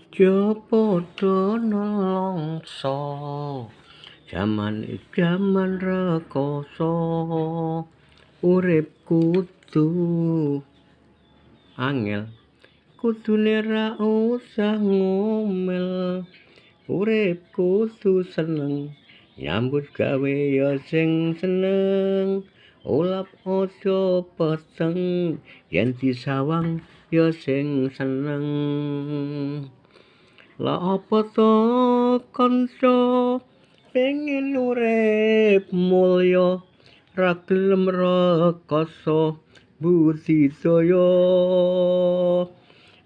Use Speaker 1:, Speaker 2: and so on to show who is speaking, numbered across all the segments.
Speaker 1: Aja padha nelongso, jaman jaman rekoso, urip kudu angel, kudune ra usah ngomel. Urip kudu seneng, nyambut gawe ya sing seneng, ulap aja peteng, yen disawang ya sing seneng. Lah apa to kanca pengen urip mulya, ra gelem rekoso budidaya.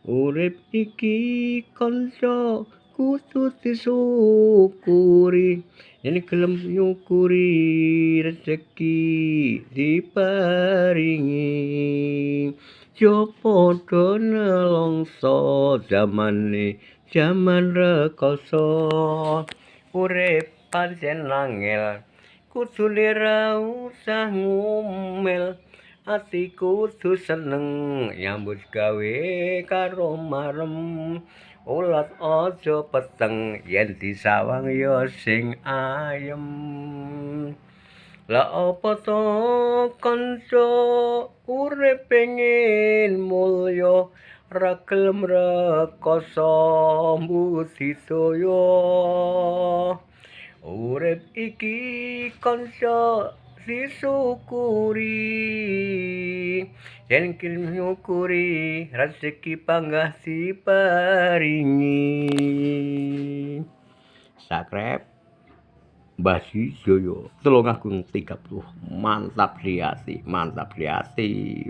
Speaker 1: Urip iki kanca kudu disyukuri, yen gelem nyukuri rezeki diparingi. Aja padha nelongso, zamane jaman rekoso, urip pancen angel, kudune ra usah ngomel. Ati kudu seneng, nyambut gawe karo marem, ulat aja peteng, yen disawang ya sing ayem. Lah apa to kanca urip pengin mulya, ra gelem rekoso budidaya. Urip iki kanca disyukuri, yen nyukuri rezeki panggah diparingi. Sakrep Mbah Joyo 30, mantap di hati, mantap di hati.